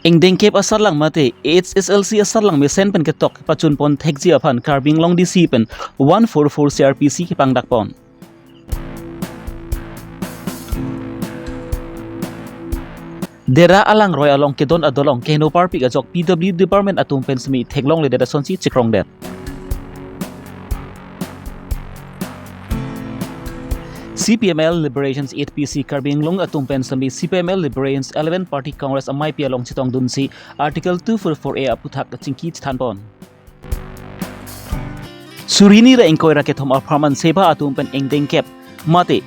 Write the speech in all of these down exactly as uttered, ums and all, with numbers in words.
Ingdengkep asatlang mate H S L C asatlang mesen pen ketok pachunpon thekji aphan Karbi Anglong D C pen one four four C R P C kepangdakpon. Dera alangroi along kedon adolong keheno parpik ajok P W D department atum pen semi theklongledet asonsi chikrongdet. C P M L Liberations eight P C Karbi Anglong atum pen semi C P M L Liberations eleven Party Congress amaipi along chetongdunsi Article two four four A aphuthak kachingki chethanpon. Suri hini ra ingkoi ra kethom apharman seva atum pen ingdengkep mate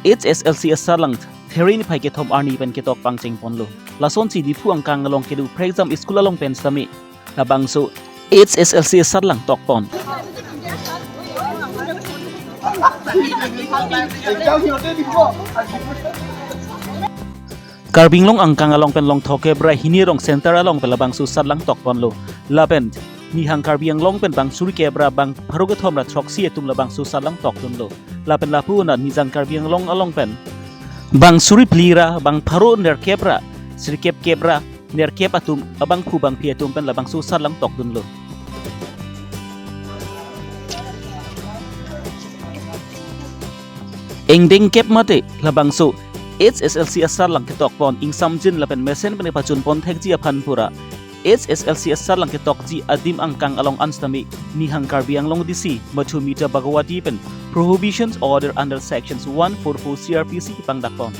H S L C asatlang February niphai kethom arni pen ketok pangchengponlo. Lasonsi Diphu angkang along kedo Phrekjam school along pen semi labangso H S L C asatlang tokpon. Karbi Anglong angkang along pen Longthok kep ra hini arong center along pen labangso asatlang tokponlo. Lapen Nihang Karbi Anglong pen bang suri kep ra bang pharo kethom ra throksi atum labangso asatlang tokdunlo. Lapen lapu anat Nijang Karbi Anglong along pen bang suri phli ra bang pharo nerkep ra sirkep kep ra nerkep atum abangphu bangphi atum pen labangso asatlang tokdunlo. Ingdengkep mate labangso H S L C asatlang ketokpon ingsamjin lapen mesen pen pachunpon thekji aphan pura H S L C asatlang ketokji adim angkang along an sitame Nihang Karbi Anglong D C Madhumita Bhagawati pen Prohibitions Order under Sections one four four C R P C kepangdakpon.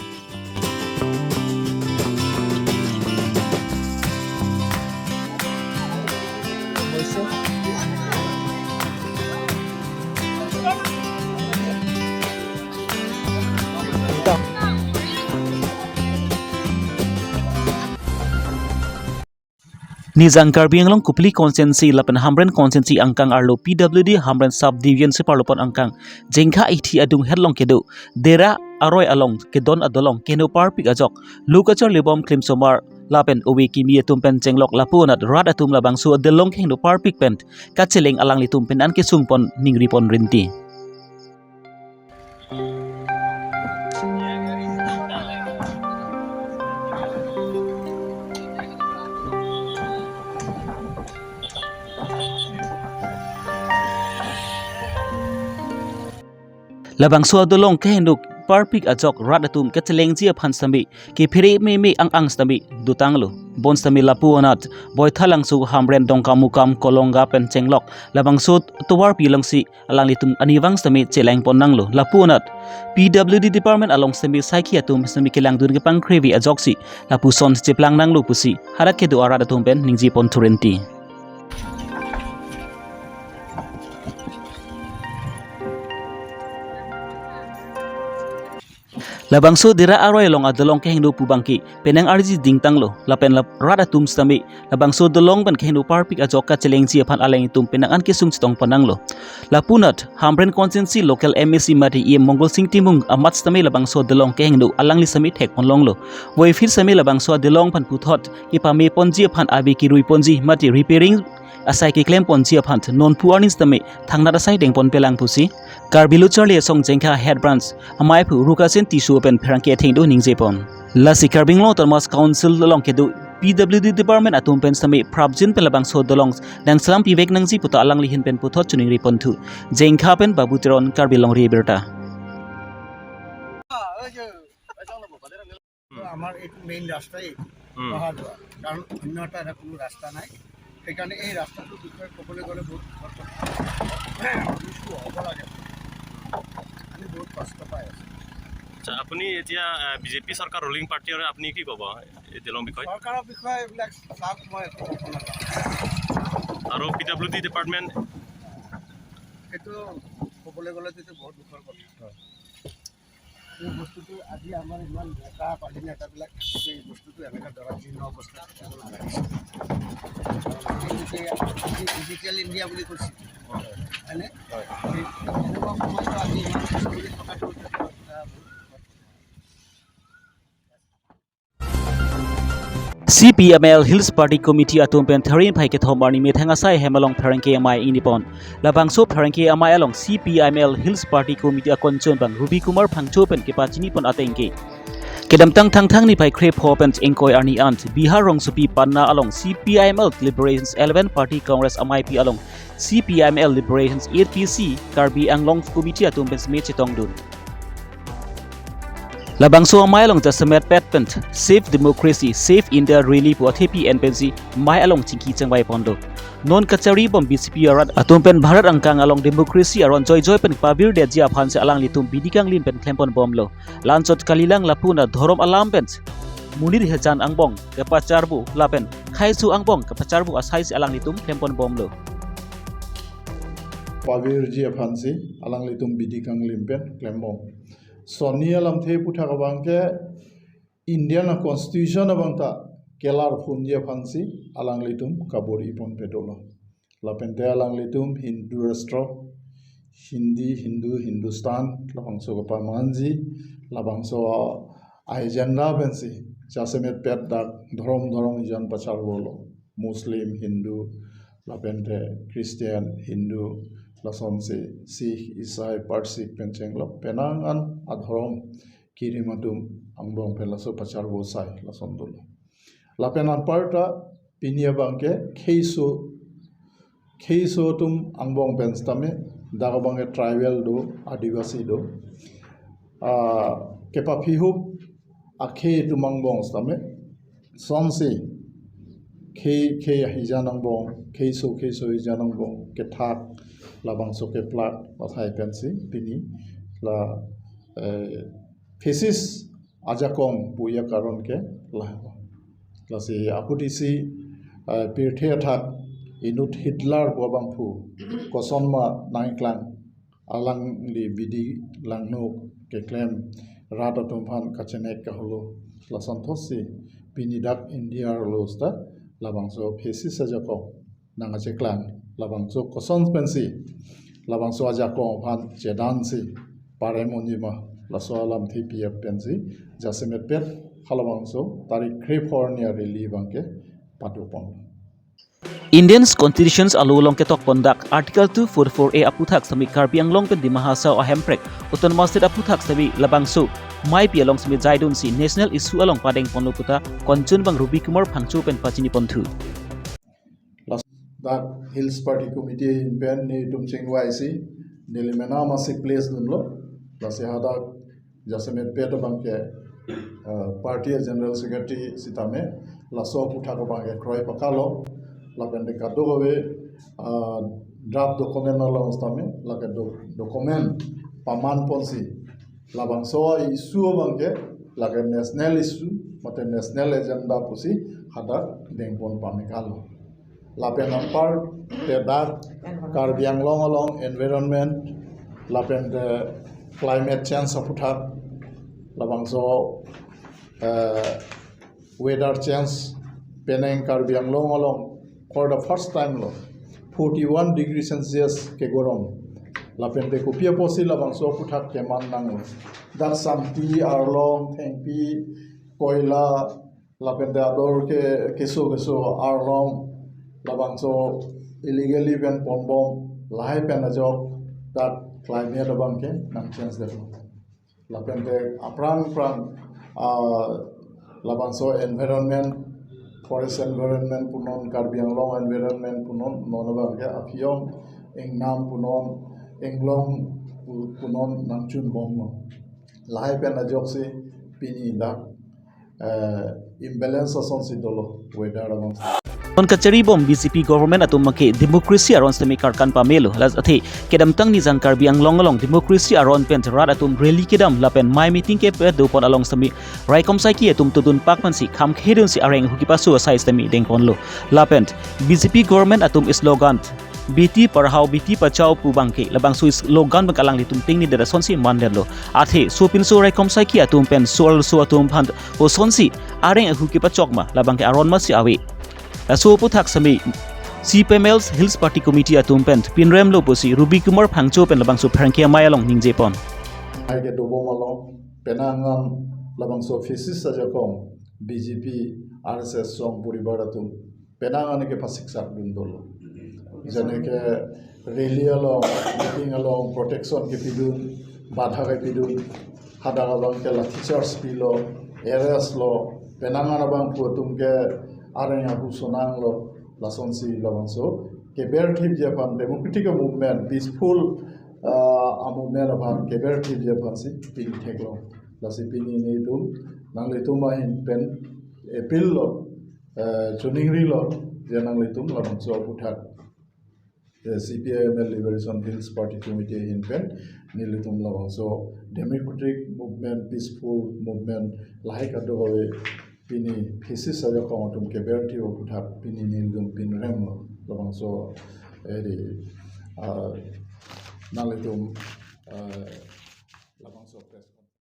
Nijang Karbi Anglong Kopili constituency lapen Hamren constituency angkang arlo P W D Hamren sub division si parlopon angkang Jengkha Ithi adung hetlong kedo Dera aroi along kedon adolong keheno parpik ajok lo kacharlibom klimsomar lapen ove kimi atum pen chenglok lapu anat rat atum labangso adolong keheno parpik pen kacheleng alanglitum pen an kesungpon ningripon rinti. Labangso adolong keheno parpik ajok rat atum kachelengji aphan sitame kephere meme ang ang sitame dotanglo. Bonsitame lapu anat Boithalangso, Hamren, Dongkamukam, Kolonga pen chenglok labangso tovarpi alongsi alanglitum arnivang sitame chelengpon nanglo. Lapu anat P W D department along sitame saikhi atum sitame kelangdun kepangkrevi ajoksi lapuson cheplang nanglo pusi hadak kedo arat atum pen ningjepon thurinti. Labangso Dera aroi along adolong keheno pu abangke penang arji dingtanglo lapen lap rat atum sitame labangso adolong pen keheno parpik ajok kachelengji aphan alanglitum penang an kesung chetongpon nanglo. Lapu anat Hamren constituency local M A C mate E M Mongol Sing Timung amat sitame labangso adolong keheno alangli sitame thekpon longlo. Voiphit sitame labangso adolong aphan puthot kepameponji aphan ave keruiponji mate repairing asai keklemponji aphan nonpu arni sitame thangnat asai dengponpelang pusi Karbi Lo Charli Asong Jengkha Head Branch amaiphu Rukasin Tisso pen pherangke athengno ningjepon. Lasi Karbi Anglong Autonomous Council along kedo P W D department atum pen sitame prapjin pen labangso adolong nangselam pivek nangji puta alangli ahin pen puthot choningriponthu. Jengkha pen Babu Teron, Karbi Longri Abirta. আমাৰ এইটো মেইন ৰাস্তাই হুম। অহা যোৱা, কাৰণ অন্য এটা, এটা কোনো ৰাস্তা নাই। সেইকাৰণে এই ৰাস্তাটোৰ বিষয়ে ক'বলৈ গ'লে বহুত দুখৰ কথা। কিছু হ'ব লাগে। আমি বহুত কষ্ট পাই আছোঁ। আচ্ছা, আপুনি এতিয়া, আহ, বিজেপি চৰকাৰ, ৰুলিং পাৰ্টি, আৰু আপুনি কি ক'ব এই দলং বিষয়ে? চৰকাৰৰ বিষয়ে এইবিলাক চাওক, মই একো ক'ব নাপাৰোঁ। আৰু পি ডাব্লিউ ডি ডিপাৰ্টমেণ্ট? সেইটো ক'বলৈ গ'লেতো এইটো বহুত দুখৰ কথা। এই বস্তুটো আজি আমাৰ ইমান নেতা, পাৰ্টি নেতাবিলাক এই বস্তুটো এনেকুৱা জৰাজীৰ্ণ অৱস্থাত থাকিব নালাগিছিল। গতিকে আজি ডিজিটেল ইণ্ডিয়া বুলি কৈছে, হয়নে? হয়। এই এনেকুৱা সময়তো আজি ইমান কষ্ট কৰি থকাটো এটা বহুত C P M L Hills Party Committee atum pen Tharin phai kethom arni methang asai hem along pherangke amei ingnipon. Labangso pherangke amei along C P M L Hills Party Committee akon chunbang Ruby Kumar Phangcho pen kepachinipon atengke, Kedamtang Thangthang niphai krepho pen ingkoi arni an Bihar rongsopi Patna along C P I M L Liberation eleven Party Congress ameipi along C P I M L Liberation eight P C Karbi Anglong Committee atum pen seme chetongdun. Labangso amei along jasemet pet pen Save Democracy, Save India Rally pu athepi en pensi mei along chingki chingvai ponlo. Non kachari bom B J P arat atum pen Bharat angkang along democracy aron joijoi pen pavirdetji aphansi alanglitum bidi kanglim pen klempon bomlo. La-anchot kalilang lapu-an dhorom alam pen monit hechan angbong kepacharbo lapen khaiso angbong kepacharbo asaisi alanglitum klempon bomlo. Pavirji aphansi alanglitum bidi kanglim pen klembom. Sonni alamthe aputhak abangke Indian a-constitution abangta kelar phunji aphansi alanglitum kabor-i ponpe dolo. Lapente alanglitum Hindu rashtra, Hindi, Hindu, Hindustan, labangso kapamanji, labangso a-agenda pensi jasemet pet dak dhorom dhorom ijan pacharbomlo. Muslim, Hindu, lapente Christian, Hindu, lasonsi Sikh, Isai, Parsik pen chenglok penang an adhorom kirim atum angbong pen laso pacharbo sai lason dolo. Lapen anparta pini abangke kheiso, kheiso atum angbong pen sitame, dak abangke tribal do, Adivasi do. Ah, kepaphihup akhei atum angbong sitame, sonsi khei, khei ahijan angbong, kheiso, kheiso ahijan angbong kethak, labangso keplak lahai pensi pini la, eh, fascist ajakong puya karon ke la. Lasi aputisi, eh, pirthe athak inut Hitler pu abangphu kosonma nangklang, alangli bidi langno keklem, rat atum aphan kachenek kaholo, lason thotsi pini dak India arlo sita labangso fascist ajakong nangkacheklang, labangso koson pensi labangso ajakong aphan chedansi parem unji ma, laso alamthe pi-et pensi jasemet pet halabangso tarik krepho arni a-rally abangke padopon. Indian Constitution along ketok pon dak Article two four four A aputhak sitame Karbi Anglong pen Dima Hasao a-Hemprek Autonomous State aputhak sitame labangso meipi along sitame jaidunsi national issue along padeng ponlo puta konchun bang Ruby Kumar Phangcho pen pachini ponthu. Las-, dak Hills Party Committee ahin pen netum chingvaisi neli mena masi place dunlo. Lasi hadak jasemet pet abangke, eh, party General Secretary sitame laso aputhak abangke kroi pakalo, lapente kadokave, ah, draft document along sitame lake do-, document paman ponsi labangso issue abangke lake national issue mate national agenda pusi hadak dengpon pame kalo. Lapen anparta dak Karbi Anglong along environment, lapente climate change aputhak, labangso, eh, weather change penang Karbi Anglong along for the first time lo forty-one degree Celsius kegorom. Lapente kopi apotsi labangso aputhak keman nanglo. Dak Sampi, Arlong, Thengpi, Koila, lapente ador ke keso keso arlong labangso illegally pen ponbom lahai pen ajok dak climate abangke nang change det. Lapente aphrang aphrang, ah, labangso environment, forest environment punon, Karbi Anglong environment punon, non abangke aphi-ong ingnam punon, inglong pu-, punon nangchunbomlo. Lahai pen ajoksi pini dak, eh, imbalance asonsi dolo weather abang. Non kachari bom B J P government atum abangke democracy aron sitame karkan pamelo. Lasi athe kedamtang nijang Karbi Anglong along democracy aron pen rat atum rally kedam lapen mei meeting kepadopon along sitame raikom saiki atum todun pak mansi kham khedunsi areng ahu kepaso asai sitame dengponlo. Lapen B J P government atum slogan Beti Padhao Beti Bachao pu abangke labangso slogan abang alanglitum tengne det asonsi mandetlo. Athe sopinso raikom saiki atum pen so-arloso atum aphan kosonsi areng ahu kepachok ma, labangke aron masi ave. Laso aputhak sitame C P I M L Hills Party Committee atum pen pinremlo pusi Ruby Kumar Phangcho pen labangso pherangke amei along ningjepon. Hai kedobom along penang an labangso fascist ajakong B J P, R S S song poribar atum penang an ke pasiksak dun dolo. Janeke rally along, meeting along protection kepidun, badha kepidun, hadak abangke lathi charge pilo, arrest lo, penang anabang pu atum ke areng ahu sonang lo, lasonsi labangso keber thipji aphan democratic movement, peaceful uh, a movement aphan keber thipji aphansi pini theklong. Lasi pini nelitum nanglitum ahin pen appeal lo, uh, choningri lo, je nanglitum labangso aphuthak eh, C P I M L Liberation Hills Party Committee ahin pen nelitum labangso democratic movement, peaceful movement lahai kadokave pini thesis ajakong atum keber thipji aphuthak pini nelitum pinrem lo labangso eri ah, nanglitum ah,